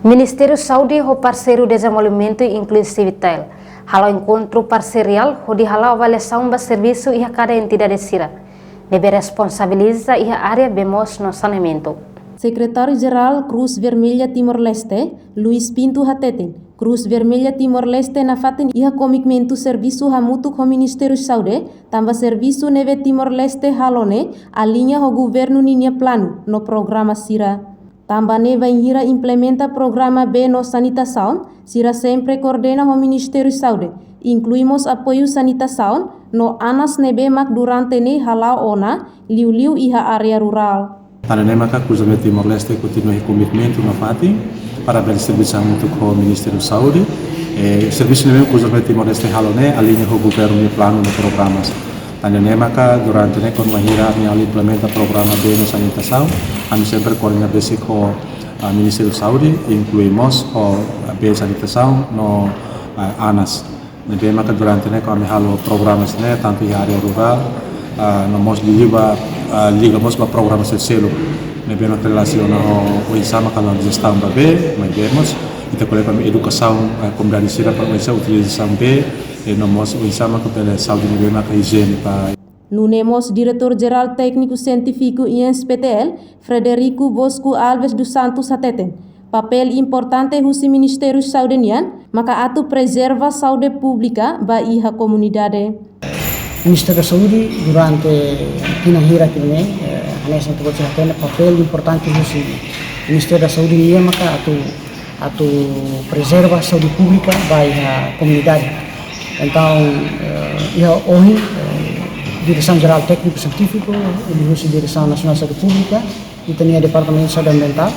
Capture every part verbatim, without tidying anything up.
Ministériu Saúde ho parseiru Dezenvolvimentu Inklui Civitel hala'o enkontru parseriál hodi hala'o avaliasaun ba servisu iha kada entidade sira ne'ebé responsabiliza iha área bee moos no saneamentu. Sekretáriu Jerál Cruz Vermelha Timor-Leste, Luis Pinto hateten, Cruz Vermelha Timor-Leste nafatin iha komitmentu servisu hamutuk ho Ministériu Saúde, tanba servisu ne'ebé Timor-Leste halo ne'e aliña ho governu ninia planu no programa sira. Tanba ne'e bainhira implementa programa bee no sanitasaun, sira sempre koordena ho Ministériu Saúde, inklui mós apoiu sanitasaun no anas ne'ebé mak durante ne'e hala'o ona, liuliu iha área rurál. Tan ne'e maka Cruz Vermelha Timor-Leste kontinua iha komitmentu nafatin para bele servisu hamutuk ho Ministériu Saúde. Eh, servisu ne'ebé Cruz Vermelha Timor-Leste halo ne'e aliña ho governu nia planu no programas. Tan ne'e maka durante ne'e kuandu bainhira ami halo implementa programa bee no sanitasaun, ami sempre koordena besik ho, ah, Ministériu Saúde, inklui mós ho, ah, bee sanitasaun no, ah, anas. Ne'ebé maka durante ne'e kuandu ami halo programas ne'e, tantu iha área rurál, ah, no mós liga ba, ah, liga mós ba programa seluk-seluk ne'ebé mak relasiona ho oinsá maka halo jestaun ba bee, maibé mós ita ko'alia ba edukasaun, ah, komunidade sira ba oinsá utilizasaun bee, i no mós oinsá maka bele saúde ne'ebé maka ijiene ba. Nune'e mós Diretór Jerál Tékniku Sientífiku I N S P T L, Frederico Bosco Alves dos Santos hateten, papél importante husi Ministériu Saúde nian maka atu prezerva saúde públika ba iha komunidade. Ministériu da Saúde durante tinan hirak ne'e, eh, hanesan ita-boot sira hatene, papél importante husi Ministériu da Saúde nian maka atu, atu prezerva saúde públika ba iha komunidade. Entaun, eh, iha ohin, eh, Diresaun Jerál Tékniku Sientífiku, liuhusi Diresaun Nasionál Saúde Públika, ita-nia Departamentu Saúde Ambientál,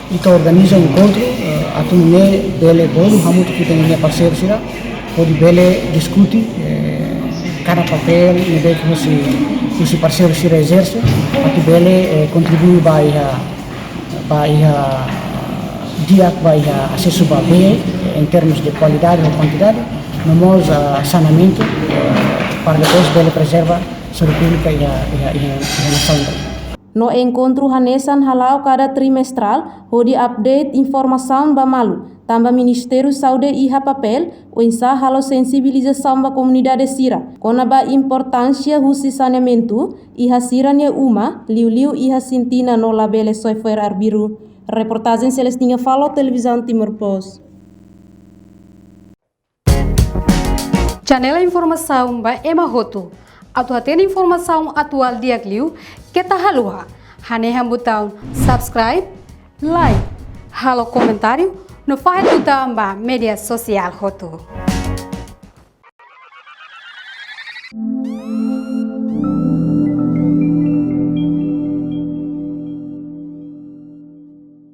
ita organiza enkontru, eh, atu nune'e bele bolu hamutuk ho ita-nia parseiru sira, hodi bele diskute, eh, kada papél ne'ebé ke husi, husi parseiru sira ezerse, atu bele, eh, kontribui ba iha, ba iha di'ak ba iha asesu ba bee, eh, em termos de kualidade ou kuantidade, no mós, ah, saneamentu, eh, para depois bele prezerva saúde públika iha, iha, iha, iha nasaun. No enkontru hanesan hala'o kada trimestrál, hodi update informasaun ba malu, tanba Ministériu Saúde iha papél oinsá halo sensibilizasaun ba komunidade sira kona-ba importánsia husi saneamentu iha sira-nia uma, liuliu iha sintina no labele soe fo'er arbiru. Reportajen Celestina Falo, Televizaun Timor Post. Janela informasaun ba ema hotu. Atu hatene informasaun atuál di'ak liu, keta haluha hanehan butaun subscribe, like, halo komentáriu, no fahe tutan ba média sosiál hotu.